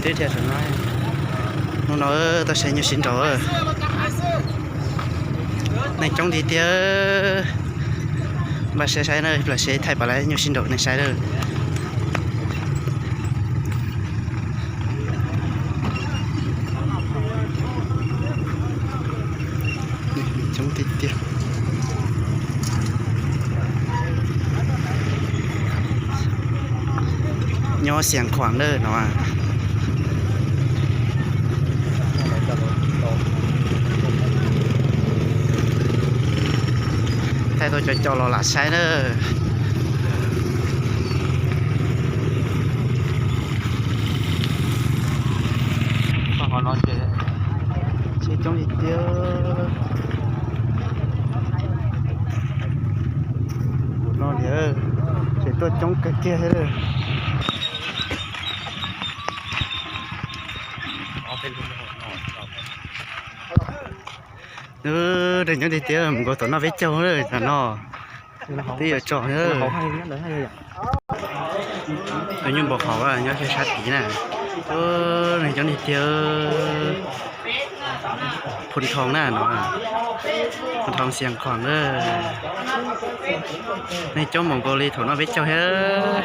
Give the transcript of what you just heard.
Hnub no tau saib nyuj sib nraus, neeg coob tiag tiag. Npaj siab saib na, npaj siab thaij pom lawv nyuj sib nraus nej saib lawm. Coob tiag tiag. Nyob Xiav Khuam lawm no. Thaij tau cov caum los lam saib na. Tsis coob li tiag. Ua no tiag, tseem tuaj coob kawg kiag thiab. Neeg coob tiag tiag, mus nkaus tom noj peb caug lawm no. Twb yuav tso na. Tus nyuj npau hauv nyob sab tid na. Neeg coob tiag tiag. Phu Thoo na no, Phu Thoo Xiav Khuam na. Neeg coob mus nkaus li thaum noj peb caug thiab.